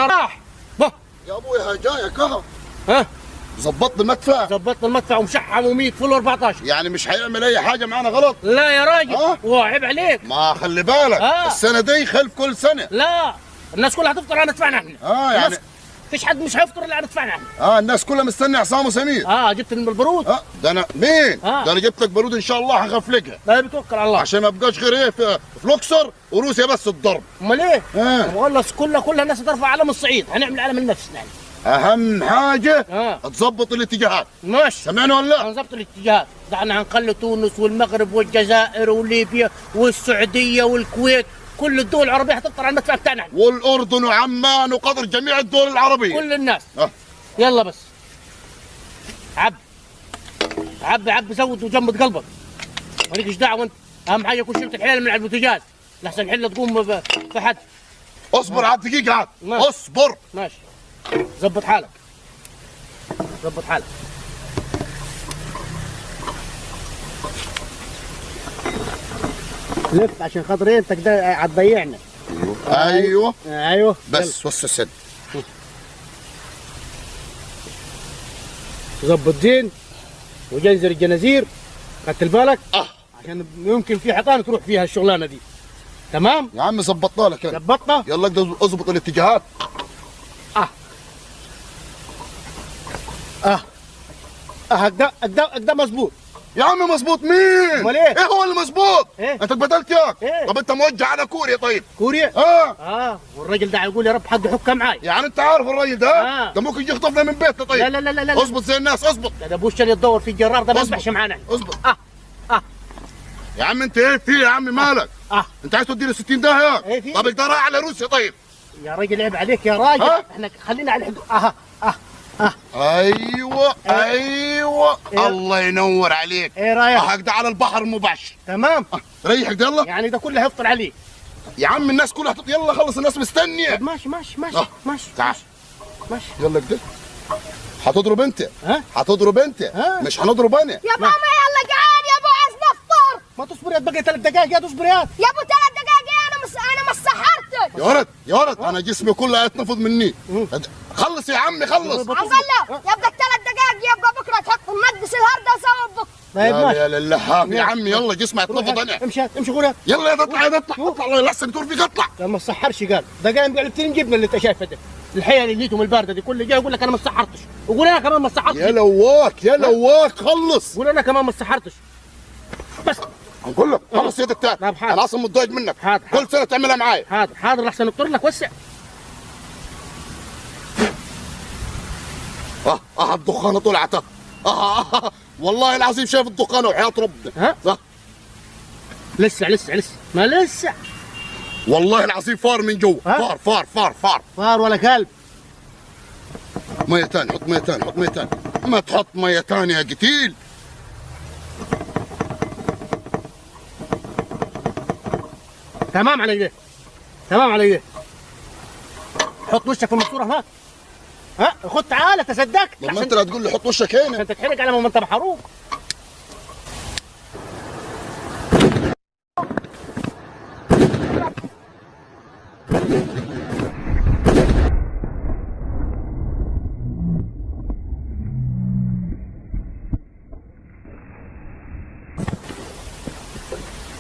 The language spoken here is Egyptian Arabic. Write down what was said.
راح به يا ابويا جايك اهو. ها ظبطت المدفع؟ ظبطت المدفع ومشحم و100 فل 14. يعني مش هيعمل اي حاجة معانا غلط؟ لا يا راجل، وعيب عليك. ما خلي بالك السنة دي خلف كل سنة. لا الناس كلها هتفطر على مدفعنا احنا. يعني فيش حد مش هيفطر الا على مدفعنا احنا. الناس كلها مستني عصام وسمير. جبت البارود. ده انا مين؟ ده انا جبت لك بارود ان شاء الله هغفلكها. لا بتوكل على الله عشان ما بقاش غير ايه في الاقصر وروسيا بس الضرب. امال ايه؟ والله كلها الناس ترفع علم الصعيد، هنعمل علم لنفسنا يعني. اهم حاجة تظبط الاتجاهات. ماشي. سمعنا ولا لا؟ هنظبط الاتجاهات، ده احنا هنخلي تونس والمغرب والجزائر وليبيا والسعودية والكويت، كل الدول العربية هتفطر على المدفع بتاعنا، والاردن وعمان وقطر، جميع الدول العربية، كل الناس. يلا بس عب عب عب، زود وجمد قلبك، مالكش دعوه انت. اهم حاجة يكون شلت الحلال من على البوتاجاز لحسن الحلة تقوم في حد. اصبر على دقيقة عاد، اصبر. ماشي، ظبط حالك ظبط حالك. لف عشان خاطر انت كده هتضيعنا. ايوه ايوه بس وص السد. ظبط زين وجنزر الجنازير، خدت بالك؟ عشان يمكن في حيطان تروح فيها الشغلانة دي. تمام يا عم، ظبطنا لك انا. ظبطنا. يلا اقدر اظبط الاتجاهات. اقدر مظبوط يا عم. مظبوط مين؟ امال ايه؟ ايه هو اللي مظبوط؟ إيه؟ انت اتبدلت ياك. إيه؟ طب انت موجه على كوريا. طيب كوريا؟ والراجل ده يقول يا رب حد يحكها معاي. يعني انت عارف الراجل ده؟ ده ممكن يخطفنا من بيتنا. طيب لا لا لا لا، اظبط زي الناس، اظبط. ده ابوش اللي يتدور في الجرار ده ما يسمحش معانا. اظبط. يا عم انت ايه في يا عم مالك؟ انت عايز تودينا 60 داهية؟ إيه في؟ طب انت رايح على روسيا. طيب يا راجل عيب عليك يا راجل. احنا خلينا على الحدود. ايوه ايوه. إيه؟ الله ينور عليك. ايه رايك؟ هكذا على البحر مباشر. تمام. ريحك ده يلا. يعني ده كله هيفطر عليه يا عم. الناس كلها يلا خلص، الناس مستنيه. طب ماشي ماشي ماشي ماشي. تعال ماشي يلا كده. هتضرب انت. هتضرب انت. مش هنضرب انا يا ماما. يلا جعان يا ابو، عايز نفطر. ما تصبر يا، بقي 3 دقائق يا، تصبر يا. يا ابو 3 دقائق، انا ما سحرتك يا ولد يا ولد، انا جسمي كله هيتنفض مني. خلص يا عمي خلص. عبد الله يبقى 3 دقائق، يبقى بكره تحط نقص الهرده وسوي بكره. طيب ماشي. يا للهام يا عمي، يلا جسمي هيتنفض انا. امشي امشي غوري. يلا يا اطلع يا اطلع اطلع، الله يلحسن تور فيك اطلع. ده ما سحرش قال، ده قايم بعلبتين جبنه اللي انت شايفه ده، الحيل اللي ليتهم البارده دي، كل جاي يقول لك انا ما سحرتش، وقول انا كمان ما سحرتش. يا لواك يا لواك خلص. قول انا كمان ما سحرتش. بس هنقول لك خلص يدك تاني. انا اصلا متضايق منك. حاضر. كل سنة تعملها معايا. حاضر حاضر، احسن اقطر لك وسع. الدخانه طلعت. والله العظيم شايف الدخانه وحياة ربنا. ها؟ لسه لسه لسه ما لسه. والله العظيم فار من جوا. فار فار فار فار فار ولا كلب. مية ثانية، حط مية ثانية، حط مية ثانية. ما تحط مية ثانية يا قتيل. تمام على ايديه، تمام على ايديه. حط وشك في الماسورة هناك. ها خد تعالى تصدقت. لما انت لا تقول لي حط وشك هنا عشان تتحرق على ما انت محروق.